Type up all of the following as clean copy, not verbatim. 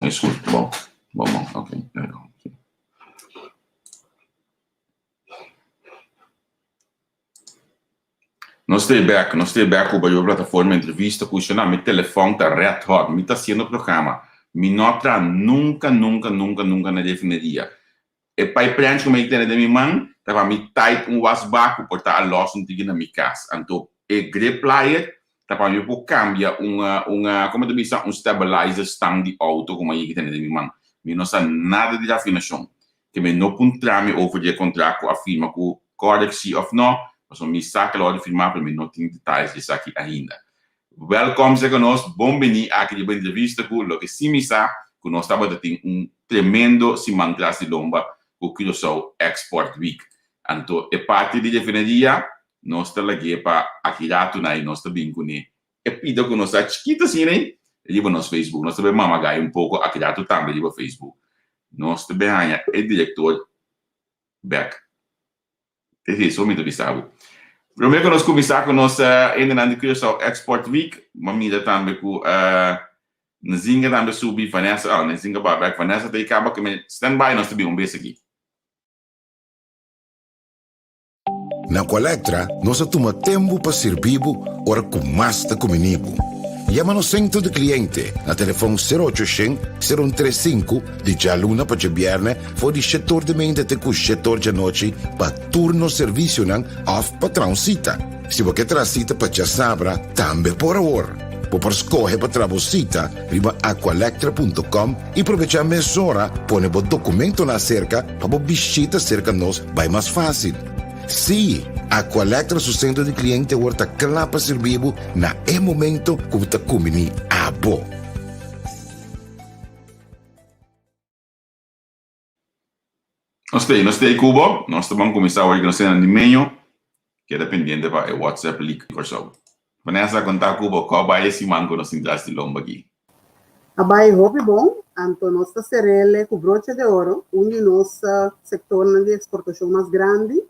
Is goed, bon. Bon, bon, oké. Nos ta bek, nos ta bek ku Bayo Plataforma Entrevista ku shona mi telefòn ta red hot, mi ta hasiendo programa. Mi no tra nunka, nunka, nunka, nunka na refineria. E pijpwrench ku mi tene den mi man ta pa mi tight un wasbak ku por ta a lòs un tiki na mi kas. Anto e grip plier ta pa mi por kambia un un komo ta bisa un stabilizer stang di outo ku mi a yega tene den mi man. Mi no sa nada di rafinashon. Ke mi no puntra mi over di e kontrakt ku a firma ku Cordec si òf no, pasobra mi sa ke lo a firma pero mi no tin detayes di esaki ainda. Welkom seka nos, bon bini aki riba entrevista ku loke si mi sa ku nos tabata tin un tremendo siman tras di lomba ku Curaçao Export Week. Anto e parti di refineria nos ta lag'é pa aki ratu nai nos ta bin kuné e pida ku nos ta chikito asina ei riba nos Facebook. Nos ta bin mama gai un poko aki ratu tambe riba Facebook. Nos ta bin haña e direktor bek. Esei so mi ta bisa bo. Prome ku nos kuminsá ku nos hendenan di Curaçao Export Week, m'a mira tambe ku Nzinga tambe subi, Vanessa, oh Nzinga ba bek, Vanessa ta ei kaba ku mi stand by, nos ta bin un bes aki. Na Colectra nos a tuma tempu pa sirbi bo ora ku mas ta kumini bo. Yama nos sentro di kliente na telefon sero ocho shen, sero un tres sinku Di djaluna pa djabièrnè for di shetor di meinta te ku shetor djanochi pa tur nos servisionan òf pa traha un sita. Si bo ke traha sita pa djasabra, tambe por awor. Bo por skohe pa traha bo sita riba aqualectra punto com i probechá mesora pone bo dokumentonan aserka pa bo bishita serka nos bai mas fásil. Sí, Aqualectra su sentro di kliente awor ta kla pa sirbi bo na e momento ku bo ta kumbiní abo. Nos ta ei, nos ta ei Cubo. Nos ta ban kuminsá awor ku nos tene animeño. Keda pendiente pa e WhatsApp leak di Kòrsou. Vanessa, kontá Cubo kò bai e siman ku nos tin tras di lomba aki. A bai hopi bon, anto nos ta ser'el ku broche de oro, un di nos sektornan di eksportashon mas grandi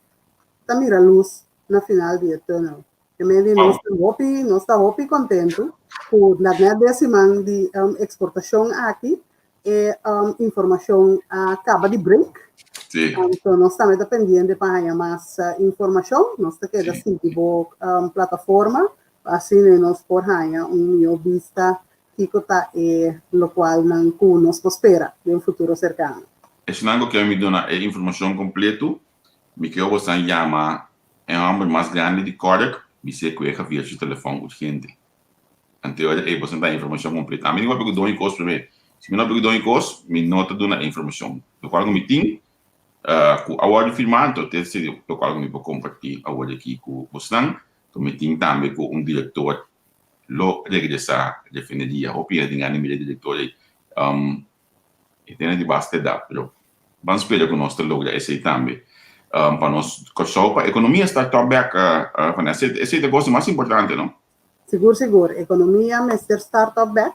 ta mira lus na final di e tunnel. E medio di nos ta hopi, nos ta hopi kontentu ku na net den siman di eksportashon aki e informashon a kaba di break. Sí. Anto nos tambe ta pendiente pa haña mas informashon. Nos ta keda sigui bo plataforma pa asina nos por haña un mihó bista kiko ta e lokualnan ku nos por spera den futuro serkano. Esnan ku ke mi duna e informashon kompletu, mi ke bosan yama E hòmber mas grandi di Kork bis'é ku e Javier su telefòn urgente. Ante ora ei boso no ta informashon kompleto. Ami tin ku papia ku doño kos promé. Si mi no papia ku doño kos, mi no ta duna e informashon. Lokual ku mi tin ku a wòrdu firmá, anto te seria lokual ku mi por kompartí awor aki ku bosnan. Anto mi tin tambe ku un direktor lo regresá refineria. Hopi hende tin gana di mira e direktor ei. E tene di basta edat, pero ban spera ku nos ta logra esei tambe pa nos Kòrsou, pa ekonomia start up bèk, Vanessa. Esei ta e kos di mas importante, no? Sigur, sigur. Ekonomia mester start up bèk.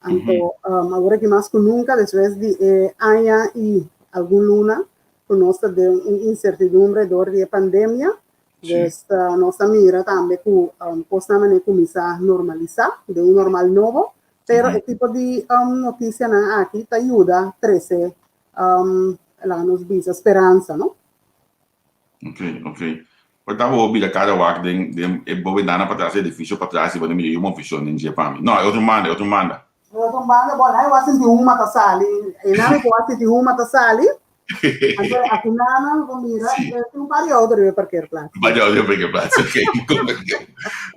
Anto awor aki mas ku nunka despues di e aña i algun luna ku nos ta den un insertidumbre dor di e pandemia. Dus nos ta mira tambe ku kosnan manera kuminsá normalisá den un normal nobo. Pero e tipo di noticianan aki ta yuda trece, laga nos bisa, speransa, no? Ok, ok. Por ta bo bira cada wak den den e bo bentana patras, e edificio patras, y bo ta mira yu oficio den dje pa mi. No, e otro banda, e otro banda. E otro banda, bo, nan e wak sinti huma ta sali. E nan e ku wak sinti huma ta sali. Anto aki nan bo mira tin un par di auto riba e parkeerplaats. Un par di auto riba e parkeerplaats, ok.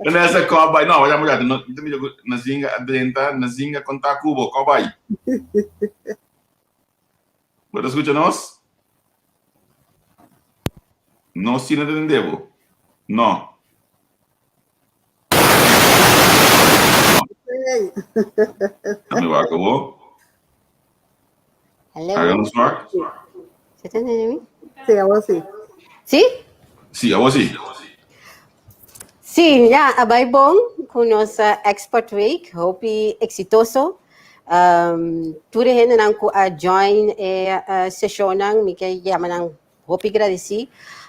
Vanessa, ko bai? No, wak un rato, no, mi ta mira ku Nazinga a drenta, Nazinga konta ku bo, ko bai? Bo ta skucha nos? Nos si no ta tende bo. No. Dame wak awo. Hello. Haga nos wak. Se ta entende mi? Sí, awo sí. Sí? Sí, awo sí. Sí, ya, a bai bon ku nos eh, Export Week, hopi exitoso. Um, tur e hendenan ku a join e uh, sessionnan, mi ke yama nan Hopi gradisí.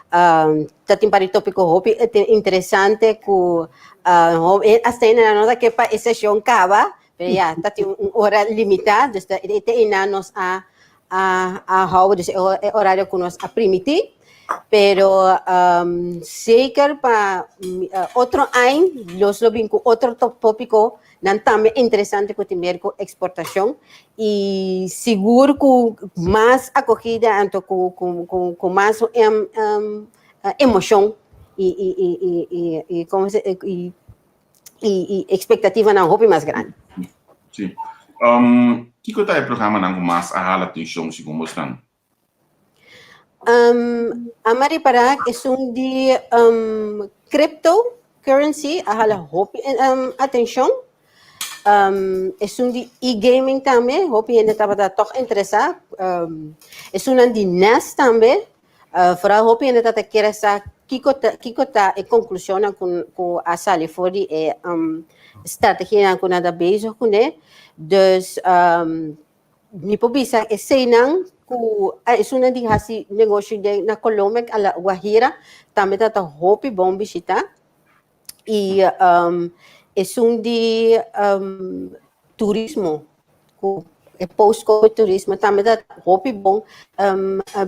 Ta tin par di tópiko hopi interesante ku hasta hende nan no ta ke pa e seshon kaba. Pero ya, ta tin un ora limitá, dus ta te einan nos a a a hou, dus e horario ku nos a primiti. Pero zeker pa otro aña nos lo bin ku otro tópiko nan tambe interesante ku tin ber ku eksportashon i sigur ku mas akogida anto ku ku ku ku mas emoshon i i i i i i komo se i i i ekspektativanan hopi mas grandi. Si. Kiko ta e programanan ku mas a hala atenshon segun bosnan? Amo a ripará esun di cryptocurrency a hala hopi atenshon. Esun di e-gaming tambe, hopi hende tabata tòg interesá. Esunnan di NES tambe, foral hopi hende tabata kere sa kiko ta kiko ta e konklushonnan ku ku a sali for di e strategianan ku nan ta bezig kuné. Dus Mi por bisa eseinan ku esunnan di hasi negoshi den na Colombia a La Guajira tambe ta ta hopi bon bishita i esun di turismo ku e post covid turismo tambe ta hopi bon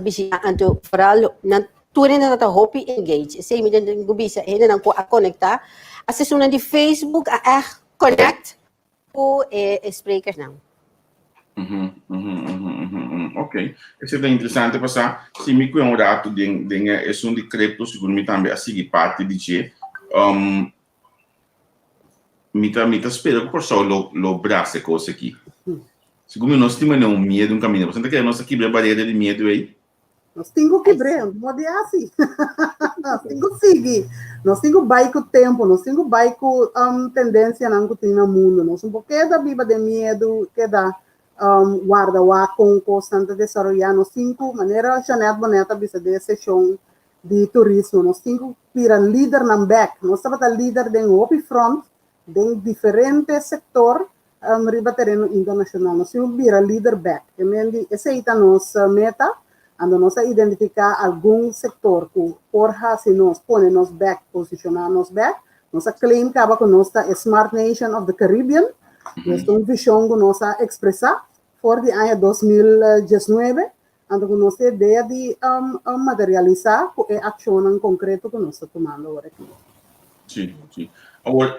bishita anto foral nan tur hende ta ta hopi engage esei mi tin ku bisa hendenan ku a konekta hasta esunnan di Facebook a ègt connect ku e sprekersnan. Ok, esei ta interesante pasá. Si mi kue un ratu den den esun di crypto, sigur mi tambe a sigui parti di dje. Mi ta mi ta spera ku Kòrsou lo lo brasa e kos aki. Sigur mi no stima nen un miedu un kaminda, pasobra ta kere nos a kibra e barera di miedu ei. Nos tin ku kibr'é, no di hasi. Nos tin ku sigui. Nos tin ku bai ku tempu, nos tin ku bai ku tendensianan ku tin na mundu. Nos no por keda biba den miedu, keda warda wak kon kosnan ta desaroyá. Nos tin ku, manera Jeanette Bonnet a bisa den e seshon di turismo, nos tin ku bira lidernan bèk. Nos tabata lider den hopi front, den diferente sektor, Riba tereno internashonal nos tin ku bira lider bèk. E men di esei ta nos meta, anto nos a identifiká algun sektor ku por hasi nos pone nos bèk, posishoná nos bèk. Nos a claim kaba ku nos ta e Smart Nation of the Caribbean. Nos ta un vishon ku nos a ekspresá for di aña 2019, anto ku nos ta idea di materialisá ku e akshonnan konkreto ku nos ta tumando awor aki. Sí, sí. Awor,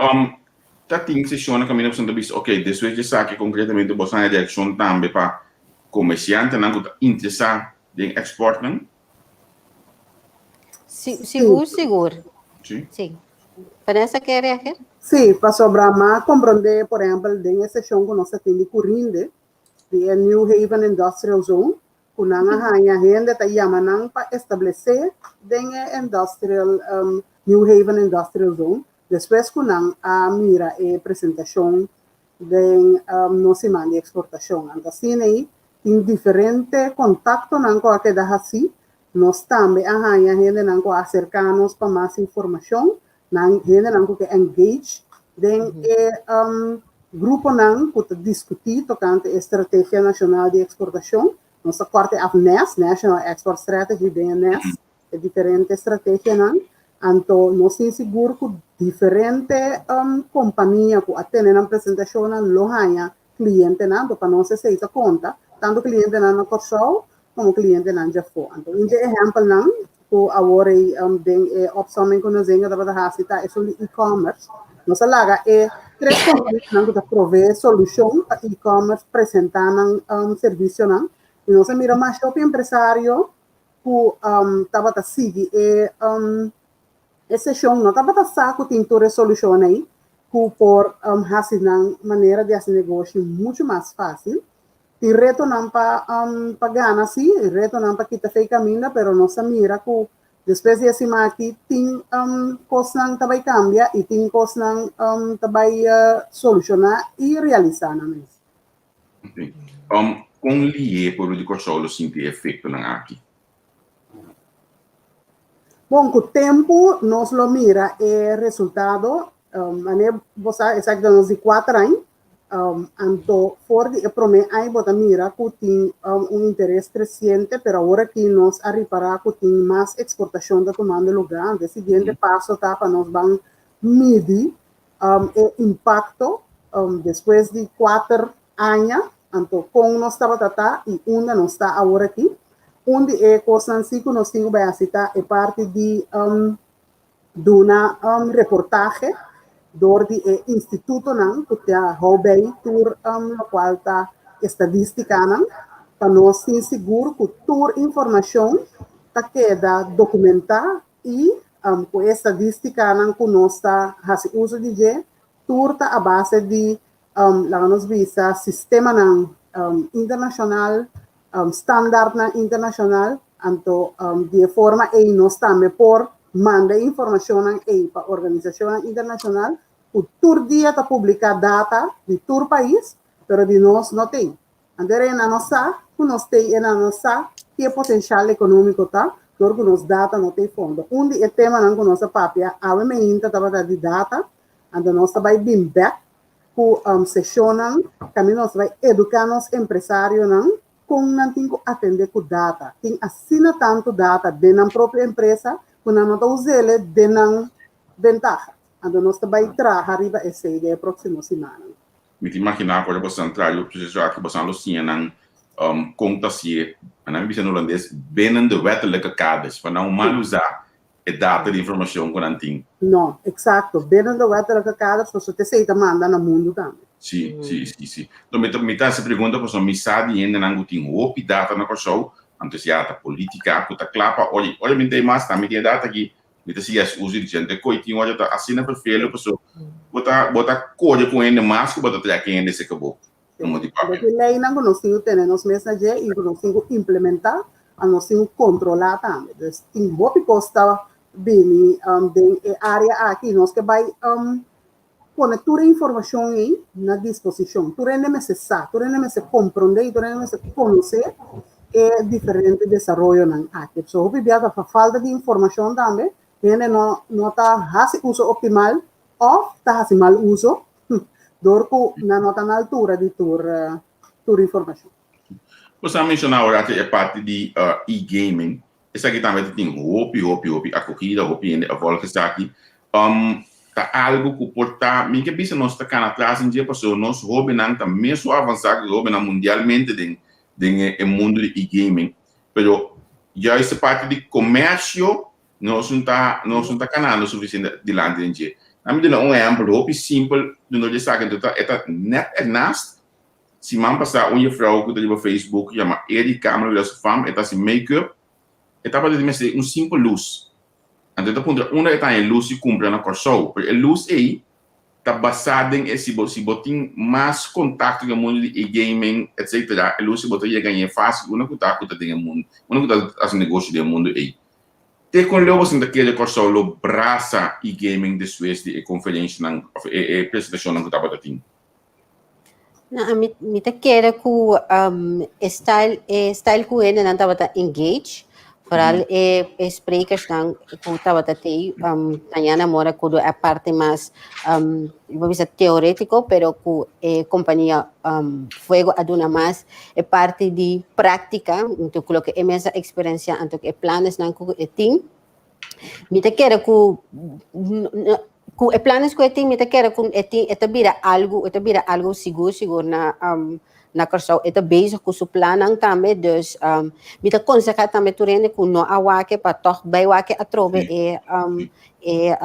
Ta tin seshonnan kaminda boso ta bisa, ok, despues di esaki konkretamente boso haña reakshon tambe pa komersiantenan ku ta interesá den eksportnan? Sigur, sigur. Sí. Sí. Vanessa ke reagir? Sí, pasobra m'a komprondé, por ehèmpel, den e seshon ku nos a tin di Curinde, di e New Haven Industrial Zone, ku nan a haña hende ta yama nan pa establesé den e industrial, New Haven Industrial Zone, Despues ku nan a mira e presentashon den nos siman di eksportashon. Anto asina ei tin diferente kontaktonan ku a keda hasí. Nos tambe a haña hendenan ku a aserká nos pa mas informashon, nan hendenan ku ke engage den e gruponan ku ta diskutí tokante e Strategia Nashonal di Eksportashon. Nos ta kòrta e af nes, National Export Strategy, den e nes. E diferente strategianan, anto nos tin sigur ku diferente kompania ku a tene nan presentashonnan lo haña klientenan, anto pa nos esei ta konta, tantu klientenan na Kòrsou komo klientenan djafó. Anto un dje ehèmpelnan ku awor ei den e opsomming ku Nazenga tabata hasi ta esun di e-commerce. Nos a laga e tres kompanianan ku ta proveé solushon pa e-commerce presentá nan servisionan i nos a mira masha hopi empresario ku tabata sigui e e seshon no tabata sa ku tin tur e solushon ei ku por hasi nan manera di hasi negoshi muchu mas fásil. Tin retonan pa pa gana sí, retonan pa kita fei kaminda, pero nos a mira ku despues di e siman aki tin kosnan ta bai kambia i tin kosnan ta bai solushoná i realisá nan mes. Kon lihe pueblo di Kòrsou lo sinti e efektonan aki? Bon, ku tempu nos lo mira e resultado. Manera bo sa esaki ta nos di kuater aña. Anto for di e promé aña bo ta mira ku tin un interes kresiente, pero awor aki nos a ripará ku tin mas eksportashon ta tumando lugá. Anto e siguiente paso ta pa nos ban midi e impakto. Despues di kuater aña, anto kon nos tabata ta i unda nos ta awor aki. Un di e kosnan si ku nos tin ku bai hasi ta e parti di duna reportahe dor di e institutonan ku ta hou bei tur lokual ta estadistikanan pa nos tin sigur ku tur informashon ta keda dokumentá i ku e estadistikanan ku nos ta hasi uso di dje tur ta a base di laga nos bisa sistemanan internashonal, standaardnan internashonal, anto di e forma ei nos tambe por manda e informashonnan ei pa organisashonnan internashonal ku tur dia ta publiká data di tur pais, pero di nos no tin. Anto e nan no sa ku nos tin e nan no sa ki e potenshal ekonómiko ta dor ku nos data no tin fondo. Un di e temanan ku nos a papia awe meinta tabata di data, Anto nos ta bai bin bek ku seshonnan kaminda nos ta bai eduká nos empresarionan kon nan tin ku atendé ku data. Tin asina tantu data den nan propio empresa ku nan no ta us'ele den nan bentaha. Anto nos ta bai traha riba esei den e próksimo simannan. Mi ta imaginá ku ora boso traha riba proseso aki boso lo siña nan kon ta hasié, nan bisa na hulandes, binnen de wettelijke kaders, pa nan mal usá e data di informacion cu nan tin. No, exacto. Binnen de wettelijke kaders, pasobra t'esei ta manda na mundu tambe. Si, si, si, si. Enton mi ta, mi ta haci pregunta pasobra mi sa di hendenan cu tin hopi data na Kòrsou, anto ya ta politica cu ta cla pa oye, oye mi no ta e mas, mi tin e data aki, mi ta sigui haci uso di dje. Anto e koe tin ora ta asina vervelen pasobra bo ta, bo ta kore cu hende mas cu bo ta trek hende cerca bo. Como di papia. Tin leynan cu nos tin cu tene nos mes na dje y cu nos tin cu implementa y nos tin cu controla tambe. Dus tin hopi cos ta bini den e area aki y nos ke bay pone tur e informacion ey na disposicion. Tur hende mester sa, tur hende mester comprende y tur hende mester conoce e diferente desaroyonan aki. So hopi bia ta pa falta di informacion tambe hende no ta haci uso optimal of ta haci mal uso Dor ku nan no ta na altura di tur tur informashon. Bo sa menshoná ora e parti di e-gaming, esaki tambe ta tin hopi hopi hopi akogida, hopi hende a volg esaki. Ta algu ku por ta, mi ke bisa nos ta kana atras den dje pasobra nos hóbennan ta mesun avansá ku e hóbennan mundialmente den den e mundu di e-gaming, pero juist e parti di komersio Nos no ta, nos no ta kanando sufisiente dilanti den dje. Nan mi duna un ehèmpel hopi simpel di no dje esaki, anto ta e ta nèt ernast. Siman pasá un jefrou ku ta riba Facebook yama Erika, mi no olbida su fam, e ta hasi make-up, e tabata di mester un simpel lus. Anto e ta puntra unda e ta haña e lus di kumpra na Kòrsou, pero e lus ei ta basá den e si bo si bo tin mas kontakto ku e mundu di e-gaming etsetera, e lus ei bo ta yega hañ'é fásil unda ku ta ku ta den e mundu, unda ku ta hasi negoshi den e mundu ei. Te kon leu boso ta kere Kòrsou lo brasa e-gaming despues di e konferenshanan òf e e presentashonnan ku tabata tin? No, ami mi ta kere ku e style e style ku hendenan tabata engage, vooral e e sprekersnan ku tabata tei Tanyana Mora ku a parti mas mi por bisa teorétiko pero ku e kompania Fuego a duna mas e parti di práktika, anto ku loke e mes a eksperensiá, anto ku e planesnan ku e tin. Mi ta kere ku ku e planes ku e tin mi ta kere ku e tin e ta bira algu e ta bira algu sigur sigur na na Kòrsou. E ta bezig ku su plannan tambe, dus mi ta konsehá tambe tur hende ku no a wak pa tòg bai wak atrobe e e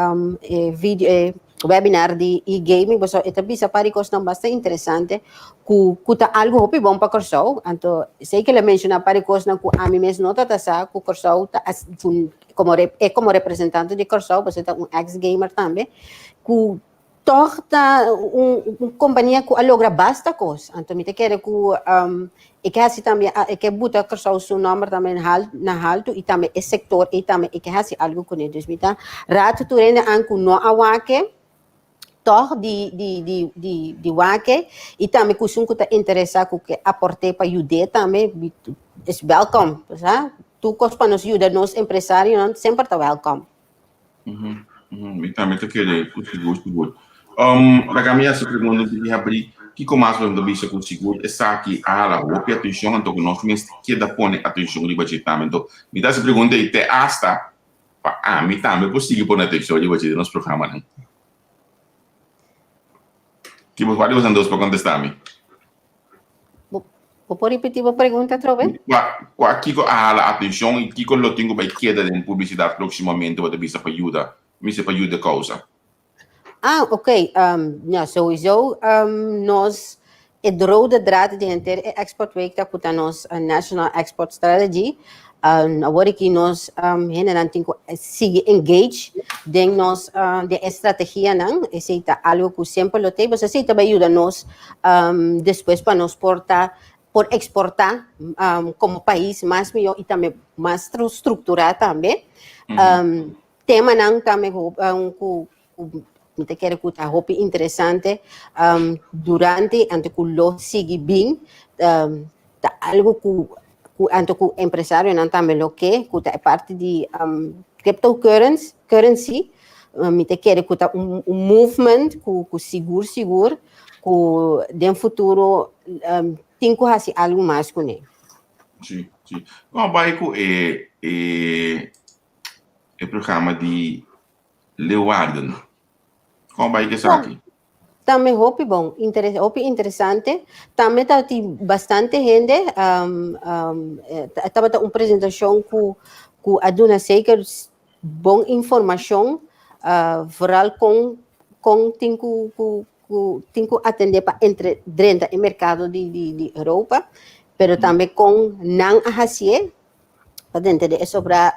e video e webinar di e-gaming pasobra e ta bisa par di kosnan basta interesante ku ku ta algu hopi bon pa Kòrsou. Anto esei ke el a menshoná par di kosnan ku ami mes no tabata sa ku Kòrsou ta komo e komo representante di Kòrsou pasobra e ta un ex gamer tambe ku tòg ta un un kompania ku a logra basta kos. Anto mi ta kere ku e ke hasi tambe e ke buta Kòrsou su nòmber tambe na haltu i tambe e sektor ei tambe e ke hasi algu kuné. Dus mi ta rato tur hende an ku no a wak e tòg di di di di di wak e i tambe ku esun ku ta interesá ku ke aport'é pa yud'é tambe is wèlkòm. Sa tur kos pa nos yuda nos empresarionan semper ta wèlkòm. Mi tambe ta kere ku sigur sigur. Laga mi hasi pregunta antes di habri. Kiko mas bo ta bisa ku sigur esaki a hala hopi atenshon anto ku nos mester keda pone atenshon riba dje tambe? Anto mi ta hasi pregunta ei te asta pa ami tambe por sigui pone atenshon riba dje den nos programanan. Ki bo cual di boso dos por contesta mi? Bo por ripiti bo pregunta atrobe? Cua kico a hala atencion y kico lo tin cu bay keda den publicidad proximamente bo ta bisa pa yuda, mi bisa pa yuda e causa? Ah, ok. Ja, sowieso nos e rode draad di henter e Export Week ta cu ta nos National Export Strategy. Awor aki nos hendenan tin cu sigui engage den nos den e strategianan. Esey ta algo cu semper lo tey, pasobra esey ta bay yuda nos despues pa nos por ta por exporta como pais mas miyo y tambe mas structura tambe. Temanan tambe cu mi ta kere cu ta hopi interesante durante anto cu lo sigui bin ta algo cu anto cu empresarionan tambe lo ke cu ta e parti di cryptocurrency. Mi ta kere cu ta un movement cu sigur sigur cu den futuro tin cu haci algo mas cune. Si, si. Con bai cu e e programa di Leeuwarden? Kon bai ku esaki? Tambe hopi bon, hopi interesante. Tambe tabatin bastante hende. Tabata un presentashon ku ku a duna zeker bon informashon, vooral kon kon tin ku ku ku tin ku atendé pa entre drenta e merkado di di di Europa, pero tambe kon nan a hasié. Pa denter di e sobra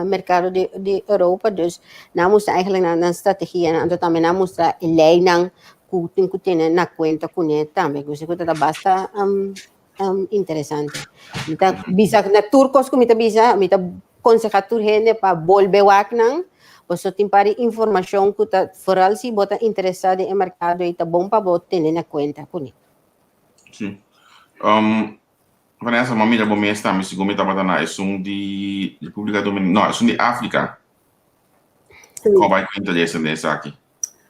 merkado di Europa. Dus nan a mustra eigenlijk nan strategianan, anto tambe nan a mustra e leinan ku tin ku tene na kuenta kuné tambe. Ku ta basta interesante. Mi ta bisa na tur kos ku mi ta bisa, mi ta konsehá tur hende pa bolbe wak nan, pasobra tin par di informashon ku ta, foral si bo ta interesá den e merkado ei, ta bon pa bo tene na kuenta kuné. Sí. Vanessa, m'a mira bo mes tambe segun mi tabata na esun di Republica Dominicana, no, esun di Africa. Sí. Kon bai ku interesa den esaki?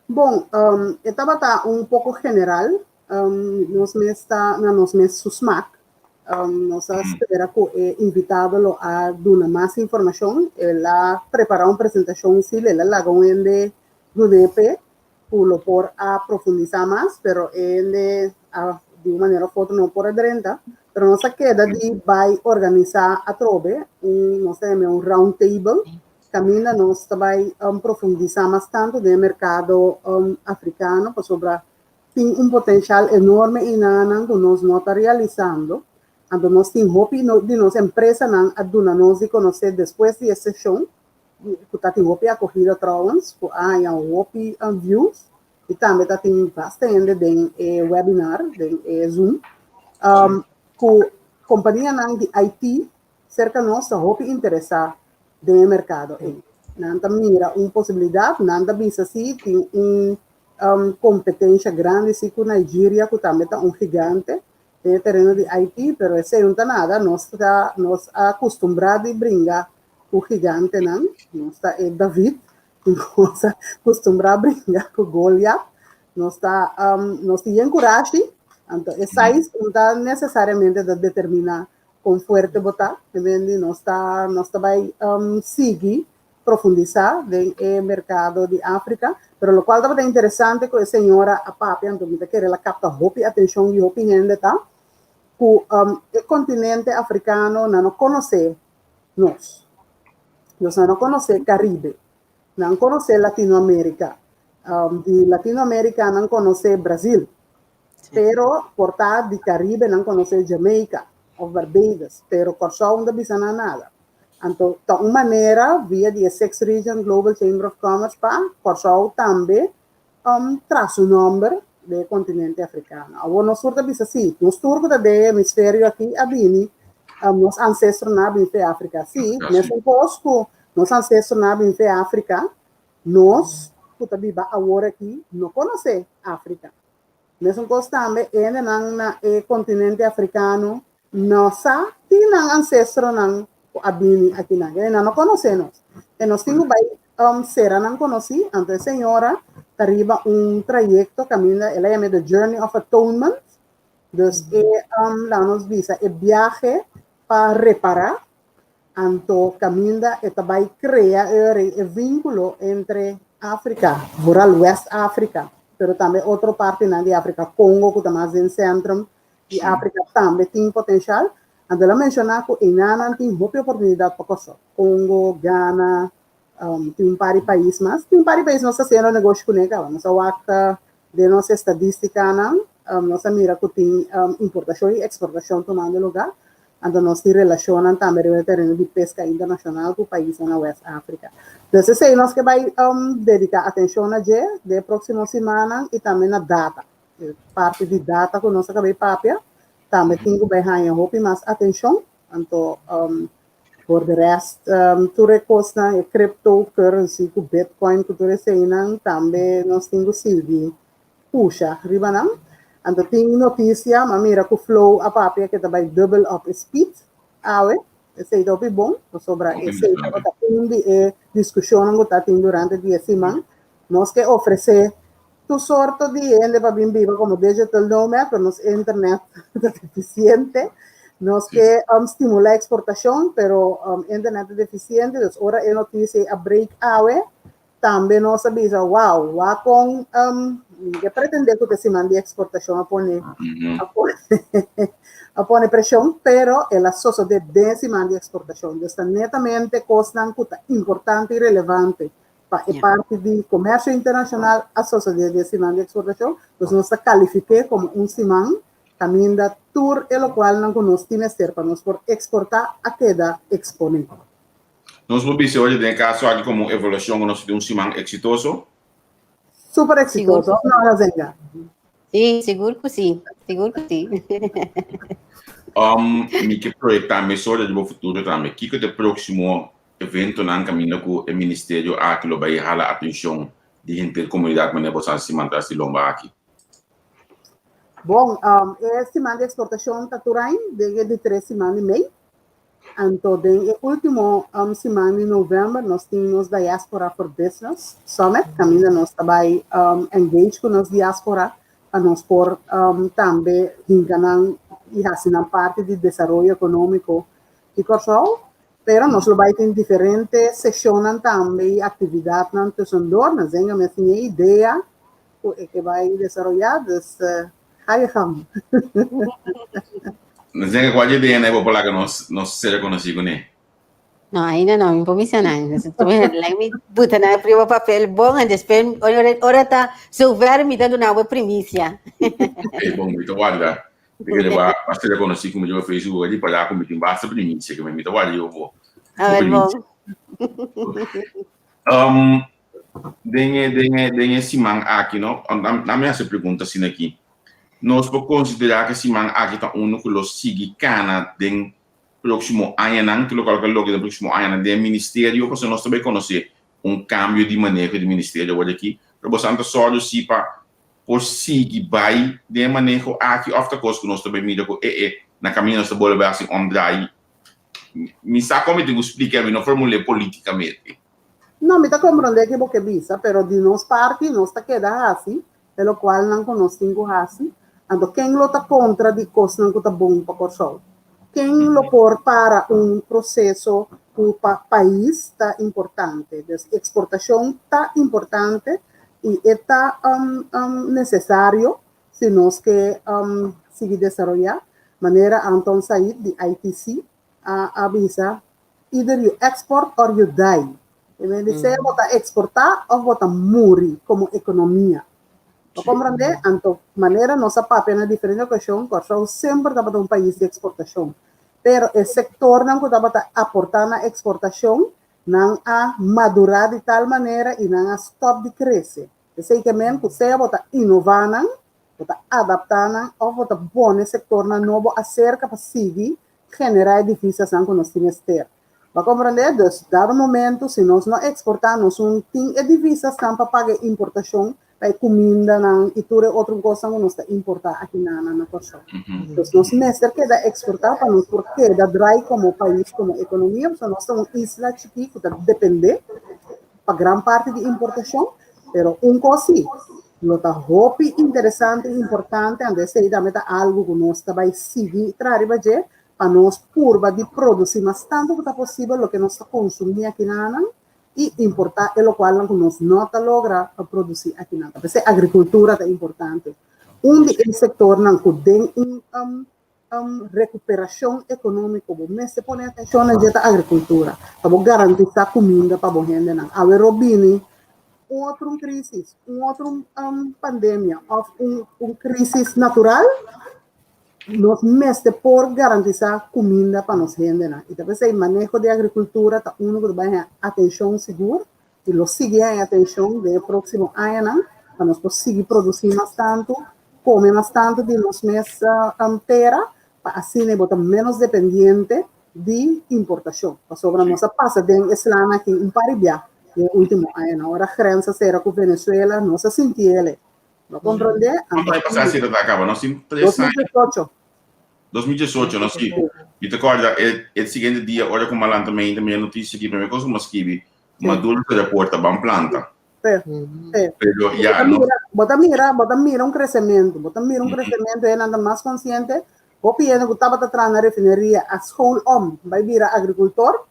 Bon, e tabata un poko general. Nos mes ta na nos mes su smak. Nos a spera ku e invitado lo a duna mas informashon. El a prepará un presentashon sí, el a laga un hende dun'é p'e. ku lo por a profundisá mas, pero hende a di un manera of otro no por a drenta. Pero nos a keda di bai organisá atrobe un, nos ta yam'é un round table, kaminda nos ta bai profundisá mas tantu den e merkado afrikano, pasobra tin un potenshal enorme einanan ku nos no ta realisando. Anto nos tin hopi di nos empresanan a duna nos di konosé despues di e seshon, ku ta tin hopi akogida trouwens, ku a haña hopi views i tambe ta tin basta hende den e webinar, den e Zoom, ku kompanianan di IT serka nos ta hopi interesá den e merkado ei. Nan ta mira un posibilidat, nan ta bisa si tin un kompetensha grandi si ku Nigeria ku tambe ta un gigante den e tereno di IT, pero esei no ta nada, nos ta nos a kustumbrá di bringa ku gigantenan, nos ta e David, nos a kustumbrá bringa ku Goliat, nos ta nos tin yen kurashi, anto e size no ta nesesariamente ta determiná kon fuerte bo ta, di nos ta nos ta bai sigui profundisá den e merkado di Afrika, pero lokual tabata interesante ku e señora a papia, anto mi ta kere el a kapta hopi atenshon di hopi hende ta ku e kontinente afrikano nan no konosé nos. Nos nan no konosé Karibe, nan konosé Latinoamérika. Di Latinoamérika nan konosé Brazil, pero por ta di Karibe nan konosé Jamaica òf Barbados, pero Kòrsou no ta bisa nan nada. Anto ta un manera via di e Six Region Global Chamber of Commerce pa Kòrsou tambe traha su nòmber den e kontinente afrikano. Awor nos tur ta bisa si, nos tur ku ta den e hemisferio aki a bini, nos ansestronan a bini fe Afrika. Si, mesun kos ku nos ansestronan a bini fe Afrika, nos ku ta biba awor aki no konosé Afrika. Mesun kos tambe e hendenan na e kontinente afrikano no sa tin nan ansestronan ku a bini akinan. Kende nan no konosé nos. E nos tin ku bai sera nan konosí. Anto e señora ta riba un trayekto kaminda el a yam'é The Journey of Atonement. Dus e laga nos bisa e biahe pa repará. Anto kaminda e ta bai krea e vínkulo entre Afrika, vooral West Afrika. Pero tambe otro partinan di Afrika, Congo ku ta mas den sentrum di Afrika tambe tin potenshal. Anto el a menshoná ku einanan tin hopi oportunidat pa Kòrsou. Congo, Ghana, tin un par di pais mas. Tin un par di pais nos ta hasiendo negoshi kuné kaba. Nos a wak den nos estadístikanan, nos a mira ku tin importashon i eksportashon tumando lugá. Anto nos tin relashonnan tambe riba e tereno di peska internashonal ku paisnan na West Afrika. Dus esei nos ke bai dediká atenshon na dje den e próksimo simannan i tambe na data. E parti di data ku nos a kaba di papia tambe tin ku bai haña hopi mas atenshon. Anto por de rest tur e kosnan, e cryptocurrency ku bitcoin ku tur eseinan tambe nos tin ku sigui pusha riba nan. Anto tin notisia, m'a mira ku Flow a papia ke ta bai dubbel op e speed awe. Esei ta hopi bon, pasobra esei tabata un di e diskushonnan ku ta tin durante di e siman. Nos ke ofresé tur sorto di hende pa bin biba komo digital nomad, pero nos internet ta defisiente. Nos ke stimulá eksportashon, pero internet ta defisiente. Dus ora e notisia ei a break awe, Tambe nos a bisa, wow, wak kon mi ke pretende ku ta siman di eksportashon a pone a pone a pone preshon, pero el a sosode den siman di eksportashon. Dus ta netamente kosnan ku ta importante i relevante pa e parti di komersio internashonal a sosode den siman di eksportashon. Dus nos ta kalifik'é komo un siman kaminda tur e lokualnan ku nos tin mester pa nos por eksportá a keda eksponé. Nos por bisa oye den e kaso aki komo un evaluashon ku nos tin un siman eksitoso? Super eksitoso, no Razenga? Sí, sigur ku sí, sigur ku sí. Mi ke proyektá mesora di bo futuro tambe. Kiko ta e próksimo eventonan kaminda ku e ministerio aki lo bai hala atenshon di henter komunidat manera bo sa siman tras di lomba aki? Bon, e siman di eksportashon ta tur ain den e di tres siman di mei. Anto den e ultimo siman di november nos tin nos Diaspora for Business Summit kaminda nos ta bai engage ku nos diaspora pa nos por tambe hinka nan i hasi nan parti di desaroyo ekonómiko di Kòrsou. Pero nos lo bai tin diferente seshonnan tambe i aktividatnan tusendor. Nos denga mes tin e idea ku e ke bai desaroyá, dus Ga je gang. Nos denga cual dje DNA bo por laga nos nos ser conoci cune. No, ainda no, mi por bisa nan. Laga mi buta nan riba papel bon en despues ora ora ta zover mi ta duna bo primicia. Ok, bon, mi ta warda. Mi kere ba ba ser conoci cu mi riba Facebook di para cu mi tin basta primicia, cu mi ta warda yo bo. A ver, bon. Den e, den e, den e siman aki, no? Na mi hasi e pregunta asina aki. Nos por konsiderá ku e siman aki ta unu ku lo sigui kana den próksimo añanan, ku lo koloka loke den próksimo añanan den e ministerio, pasobra nos ta bai konosé un kambio di maneho di ministerio awor aki, pero boso ta sòru si pa por sigui bai den e maneho aki òf ta kos ku nos ta bai mira ku e e na kaminda nos ta bolbe bai hasi omdraai? Mi sa kon mi tin ku splika, mi no formul'é politikamente. No, mi ta komprondé ke bo ke bisa, pero di nos parti nos ta keda hasi e lokualnan ku nos tin ku hasi. Anto ken lo ta kontra di kosnan ku ta bon pa Kòrsou? Ken lo por para un proseso ku pa pais ta importante? Dus eksportashon ta importante i e ta nesesario si nos ke sigui desaroyá. Manera Anton Said di ITC a bisa, Either you export or you die. E men di sea bo ta eksportá òf bo ta muri komo ekonomia. Bo komprendé? Anto, manera nos a papia na diferente okashon, Kòrsou semper tabata un pais di eksportashon. Pero e sektornan ku tabata aportá na eksportashon, nan a madurá di tal manera i nan a stòp di krese. Esei ke men ku sea bo ta inová nan, bo ta adaptá nan òf bo ta pone sektornan nobo aserka pa sigui generá e divisasnan ku nos tin mester. Bo a komprendé? Dus, dado momento, si nos no eksportá, nos un tin e divisasnan pa paga e importashon pa e kumindanan i tur e otro kosnan ku nos ta importá aki na na Kòrsou. Dus nos mester keda eksportá pa nos por keda drai komo pais, komo ekonomia, pasobra nos ta un isla chikí ku ta dependé pa gran parti di importashon. Pero un kos sí, lo ta hopi interesante i importante, anto esei tambe ta algu ku nos ta bai sigui traha riba dje, pa nos purba di produsí mas tantu ku ta posibel loke nos ta konsumí aki na nan. i importá e lokualnan ku nos no ta logra pa produsí akinan. Ta p'esei agrikultura ta importante. Un di e sektornan ku den un rekuperashon ekonómiko bo mester pone atenshon na dje ta agrikultura, pa bo garantisá kuminda pa bo hendenan. Awe ro bini un otro un krísis, un otro un pandemia òf un krísis natural, Nos mester por garantisá kuminda pa nos hendenan i ta p'esei maneho di agrikultura ta unu ku ta bai haña atenshon sigur i lo sigui haña atenshon den e próksimo añanan pa nos por sigui produsí mas tantu, kome mas tantu di nos mes tera pa asina bo ta ménos dependiente di importashon. Pasobra nos a pasa den e slan aki un par di bia den e último añanan. Ora grens a sera ku Venezuela nos a sinti el. Bo comprende? Cuanto aña pasá si ta acaba? Nos tin tres aña. 2018. 2018, no si. Mi ta corda e, e siguiente dia, ora cu malanta mente, mi noticia aki, primer cosa cu mi skibi, Maduro ta reporta, ban planta. Sí, sí. Pero ya, no. Bo ta mira, bo ta mira un crecemento, bo ta mira un crecemento, e nan ta mas consciente. Hopi hende cu tabata traha na refineria a school om, bai bira agricultor.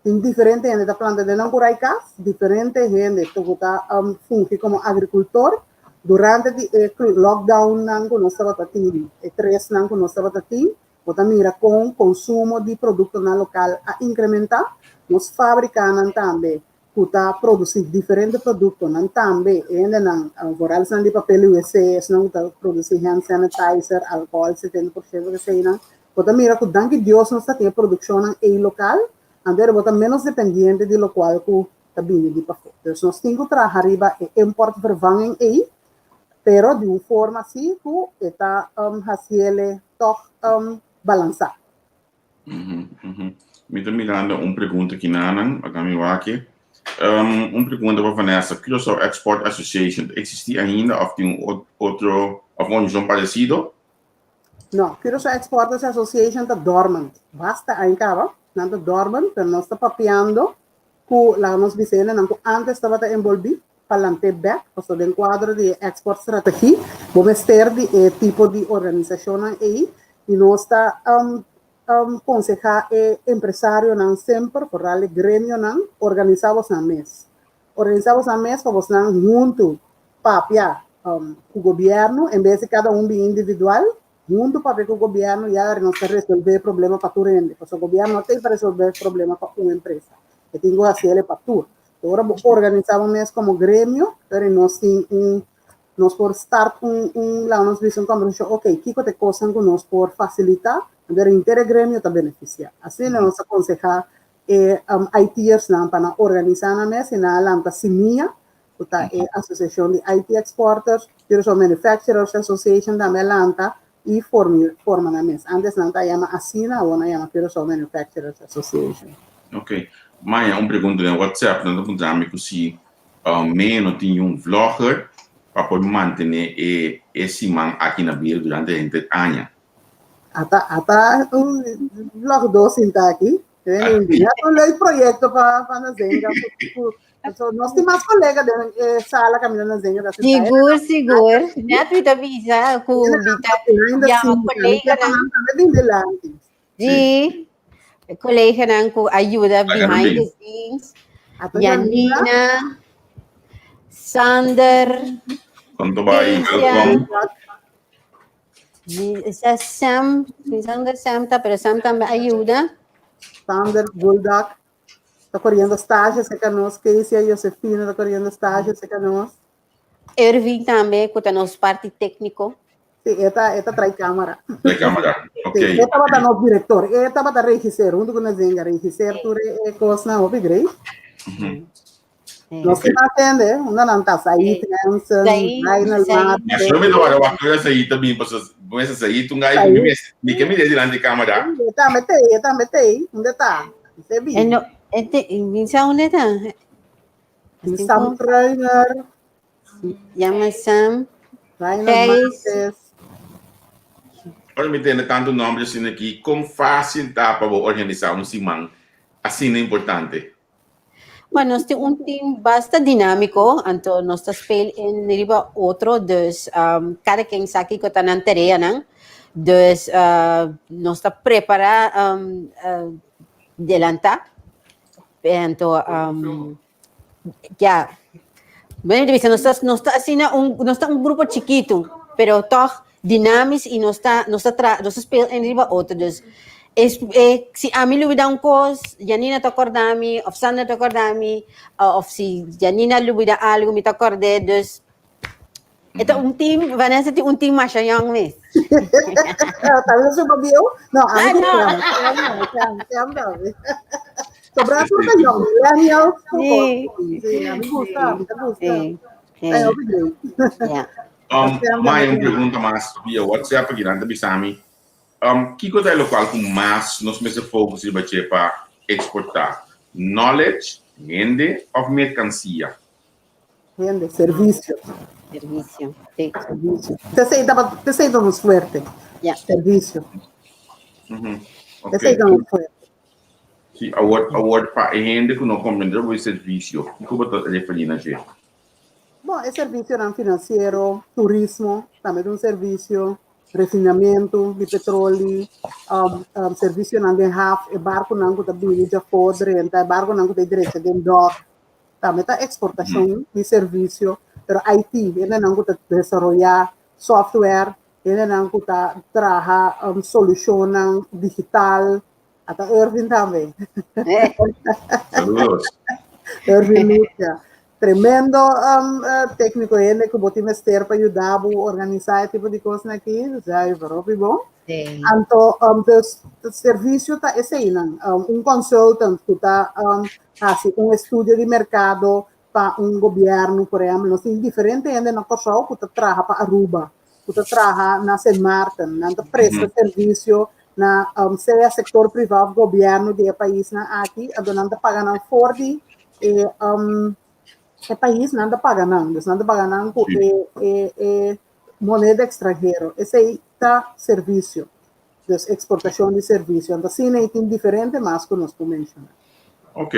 Tin diferente hende ta planta den nan kurai kas, diferente hende ku ta fungi komo agrikultor. Durante di e lockdownnan ku nos tabata tin, e tresnan ku nos tabata tin, bo ta mira kon konsumo di produktonan lokal a inkrementá. Nos fábrikanan tambe ku ta produsí diferente produktonan tambe, e hendenan, vooral esnan di papel USC, esnan ku ta produsí hand sanitizer, alkohòl 70% eseinan, Bo ta mira ku danki Dios nos ta tin e produkshonnan ei lokal, anto bo ta ménos dependiente di lokual ku ta bini di pafó. Dus nos tin ku traha riba e importvervanging ei, pero di un forma si ku e ta hasiele tòg balansá. Mi ta mirando un pregunta kinanan, laga mi wak. Un pregunta pa Vanessa, Curaçao Export Association ta eksistí ainda òf tin un otro òf un organisashon paresido? No, Curaçao Exporters Association ta dormant. Basta aña caba, nan ta dormant, pero nos ta papiando cu, laga nos bisa hendenan cu antes tabata envolvi pa lant'é bek, pasobra den cuadro di e export strategie bo mester di e tipo di organisacionnan ey y nos ta conseha e empresarionan semper, vooral e gremionan, organisa bosnan mes. Organisa bosnan mes pa bosnan huntu papia ku gobièrnu en bes di kada un bin individual, huntu papia ku gobièrnu ya nos ta resolve e problema pa tur hende, pasobra gobièrnu no tin pa resolve e problema pa un empresa, e tin ku hasiel pa tur. Ora bo organisa bo mes komo gremio, pero nos tin un nos por start un un laga nos bisa un kombersashon, ok, kiko ta e kosnan ku nos por fasilitá, anto henter e gremio ta benefisiá. Asina nos ta konsehá e IT'ersnan pa nan organisá nan mes i nan a lanta Simia, ku ta e asosiashon di IT exporters, Curaçao Manufacturers Association tambe a lanta i forma nan mes. Antes nan ta yama asina, awor nan yama Curaçao Manufacturers Association. Ok. Maya, un pregunta den WhatsApp, nan ta puntra mi ku si Meo no tin un vlogger pa por mantené e siman aki na bida durante henter aña. Ata, ata un vlog dos sinta aki. Ja, un leuk proyecto pa pa Nazenga. So, nos tin mas colega den eh, sala caminda Nazenga. Ta Sigur, sigur. Net mi ta bisa ku mi ta llama colleganan. Sí, colleganan ku ayuda behind the scenes. Janina, Sander, Konto bai, welkom. Esa Sam, Sander Sam ta, pero Sam tambe ayuda. Sander Bulldog ta corriendo stage cerca nos. Casey Josefina ta corriendo stage cerca nos. Erwin tambe, ku ta nos parti técnico. Sí, eta, eta trae cámara. Trae cámara, ok. Sí, e tabata nos director, e tabata regisseur, hunto ku Nazenga, regisseur tur e kosnan, hopi great. Nos tin mas hende, unda nan ta? Said Hansen, Lionel Marte. Yo mi lo wak tur Said ta bin, paso bo mester Said un gai mi mes, mi ke mira dilanti di kamera. E tambe tei, e tambe tei, unda ta? Se bin. E no, e te, mi sa unda ta. Sam Kruimer. Yama Sam. Lionel Martes. Ora mi tende tantu nomber asina aki, kon fácil ta pa bo organisá un siman asina importante? Bueno, nos tin un team basta dinámiko, anto nos ta speel in riba otro, dus um, kada ken sa kiko ta nan tareanan. Dus uh, nos ta prepará um, uh, delantá. Anto um, Ja, bueno, bisa, nos ta asina un, nos ta un grupo chikitu, pero toch dynamisch i nos ta speel in riba otro. Dus es, si ami lubida un kos, Janina ta korda mi, of Sandra ta korda mi, of si Janina lubida algo, mi ta kord'é. Dus e ta un team, Vanessa tin un team masha young mes. Talvez eu bieu. No, Ah, ami no. Sam, Sam, Sam. Sobra tur ta young, millennials. Sí, ami gusta, ami ta gusta. É hopi great. Mai un pregunta mas via WhatsApp aki nan ta bisa mi. Kiko ta e lokual ku mas nos mester focus riba dje pa eksportá? Knowledge, hende òf merkansia? Hende, servisio. Servisio, sí. Servisio. Esei ta nos fuerte. Servisio. Esei ta nos fuerte. Sí, awor pa e hende ku no komprendé bo e servisio, kiko bo ta referí na dje? Bon, e servisionan finansiero, turismo, tambe ta un servisio, refinamentu di petroli, servisionan den haf, e barkunan ku ta bini djafó drenta, e barkunan ku ta drecha den dòk, tambe ta eksportashon di servisio, pero IT, hendenan ku ta desaroyá software, hendenan ku ta traha solushonnan digital, ata Irvin tambe. Saludos. Irvin Lucia. Tremendo tékniko, hende ku bo tin mester pa yuda bo organisá e tipo di kosnan aki, zuiver, hopi bon. Anto, dus servisio ta eseinan. Un consultant ku ta hasi un estudio di merkado pa un gobièrnu, por ehèmpel, nos tin diferente hende na Kòrsou ku ta traha pa Aruba, ku ta traha na Sint Maarten, nan ta presta servisio na sea sektor privá òf gobièrnu di e paisnan aki, anto nan ta paga nan for di e e pais, nan ta paga nan, dus nan ta paga nan ku e moneda ekstranhero. Esei ta servisio, dus eksportashon di servisio. Anto asina ei tin diferente mas ku nos por menshoná. Ok.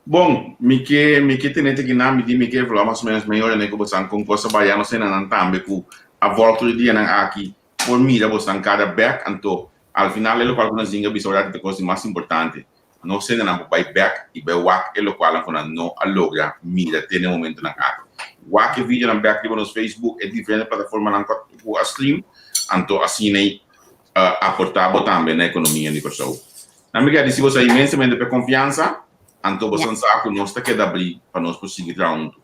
Bon, mi ke tene te kinan, mi di mi ke vlog mas o menos meia ora ne ku bosan kon kos a bai. Ya no sé nan tambe ku a vòlg tur e dianan aki por mira bosan kada bèk. Anto al final e lokual ku nan zinga bisa ora ta kos di mas importante. No sé nan por bai bèk i bai wak e lokualnan ku nan no a logra mira te na e momentonan aki. Wak e videonan bèk riba nos Facebook, e diferente plataformanan ku a stream, anto asina ei aportá bo tambe na ekonomia di Kòrsou. Nan mi gradisí boso inmensamente pa e konfiansa, anto boso sa ku nos ta keda abrí pa nos por sigui traha huntu.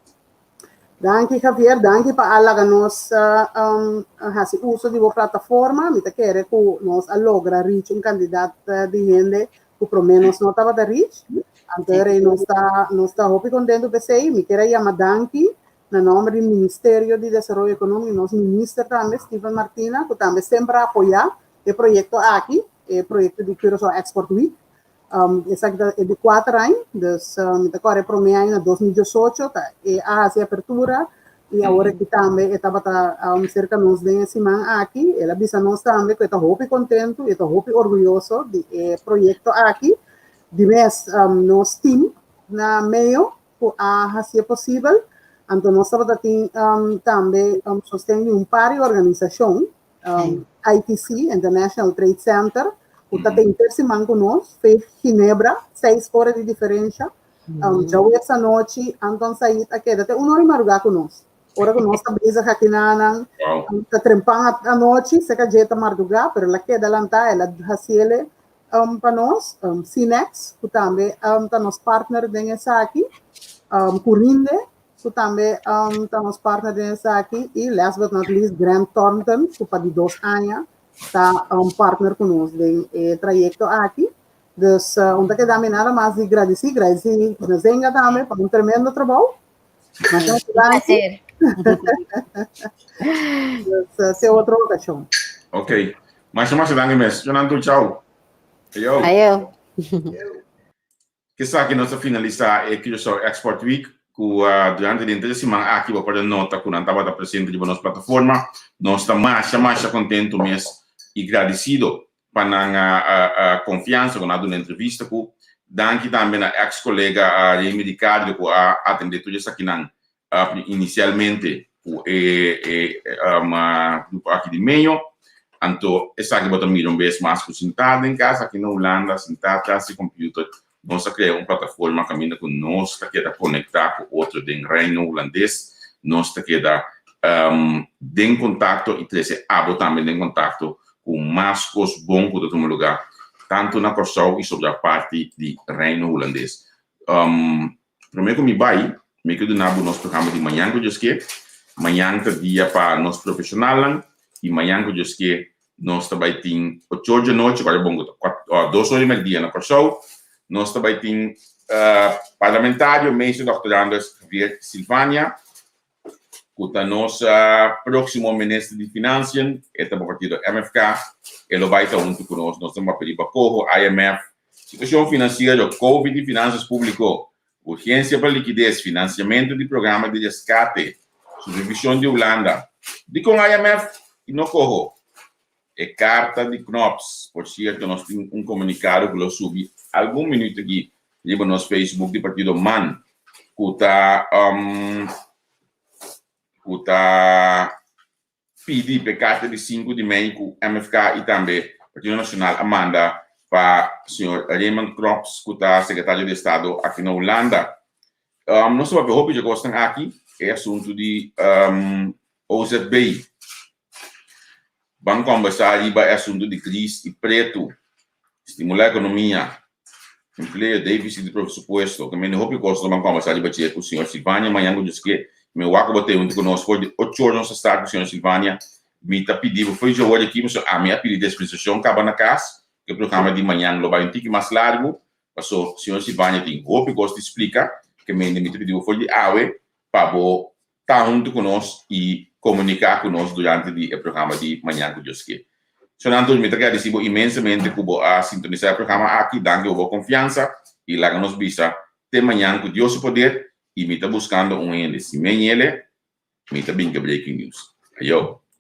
Danki Javier, danki pa a laga nos hasi uso di bo plataforma. Mi ta kere ku nos a logra reach un kantidat di hende ku promé nos no tabata reach. Anto e nos ta hopi kontentu p'esei. Mi kier a yama danki na nòmber di Ministerio di Desaroyo Ekonómiko, nos minister tambe, Steven Martina, ku tambe semper a apoyá e proyekto aki, e proyekto di Curaçao Export Week. Esaki ta e di 4 aña, dus mi ta kòrda e promé aña na 2018, ta e a hasi apertura i awor aki tambe e tabata serka nos den e siman aki. El a bisa nos tambe ku e ta hopi kontentu i e ta hopi orguyoso di e proyekto aki. Di mes nos team na MEO ku a hasi posibel. Anto nos tabata tin tambe sosten di un par di organisashon, ITC, International Trade Center, ku ta den siman ku nos, for di Ginebra, 6 ora di diferensia. Djaweps anochi, Anton Said a keda te 1 or di mardugá ku nos. Ora ku nos ta bezig aki na nan, ta trempan anochi, serka dje ta mardugá, pero el a keda lantá, el a hasié pa nos, Cinex, ku tambe ta nos partner den esaki, Curinde, ku tambe ta nos partner den esaki, i last but not least, Grant Thornton, ku pa di 2 aña ta un partner ku nos den e trayekto aki. Dus no ta keda nada mas di gradisí Zenga tambe pa un tremendo trabou. Plaser. Dus, te otro okashon. Ok. Masha masha danki mes. Jonantu, chau. Ayo. Ayo. Ku esaki nos a finalisá e Curaçao Export Week ku durante di henter siman aki bo por nota ku nan tabata presente riba nos plataforma. Nos ta masha masha kontentu mes i gradisido pa nan konfiansa ku nan a duna entrevista ku. Danki tambe na ex kolega Remy Ricardo ku a atendé tur esakinan inisialmente ku e grupo aki di MEO. Anto esaki bo ta mira un bes mas ku sintá den kas aki na Hulanda, sintá tras di computer. Nos a krea un plataforma kaminda ku nos ta keda konektá ku otro den Reino Hulandes. Nos ta keda den kontakto i trese abo tambe den kontakto ku mas kos bon ku ta tuma lugá tantu na Kòrsou i sobra parti di Reino Hulandes. Promé ku mi bai, mi ke duna bo nos programa di mañan ku Dios ke. Mañan ta dia pa nos profeshonalnan i mañan ku Dios ke nos ta bai tin ocho or djanochi, kòrda bon ku ta dos or di mèrdia na Kòrsou, nos ta bai tin parlamentario Meester Dòkter Anders Javier Silvania ku ta nos próksimo minister di Finansien, e ta pa partido MFK, e lo bai ta huntu ku nos, nos ta papia di Bakoho, IMF, situashon finansiero, Covid i finansas públiko, urgensia pa likides, finansiamentu di programa di reskate, supervishon di Hulanda. Dikon IMF i no Koho? E karta di Knops. Por sierto nos tin un komunikado ku lo subi algun minuut aki riba nos Facebook di partido man ku ta ku ta pidi pa e karta di sinku di mei ku MFK i tambe Partido Nashonal a manda pa señor Raymond Knops ku ta sekretario di estado aki na Hulanda. Nos ta papia hopi dje kosnan aki, e asuntu di OZB. Ban kombersá riba e asuntu di kris i pretu, stimulá ekonomia, empleo, défisit di presupuesto. Ta mende hopi kos nos ban kombersá riba dje ku señor Silvania mañan ku Dios ke. Mi wak ku bo ta huntu ku nos for di ocho or nos ta start ku señor Silvania. Mi ta pidi bo for dje ora aki pasobra ami a pidi dispensashon kaba na kas ku e programa di mañan lo bai un tiki mas largu paso señor Silvania tin hopi kos di splika ke mende mi ta pidi bo for di awe pa bo Ta huntu ku nos i komuniká ku nos durante di e programa di Mañan ku Dios Ke. Shonnan tur, mi ta gradisí bo inmensamente ku bo a sintonisá e programa aki. Danki pa bo konfiansa i laga nos bisa te mañan ku Dios su poder i mi ta buskando un hende. Si mi a ñele, mi ta bin ke breaking news. Ayo!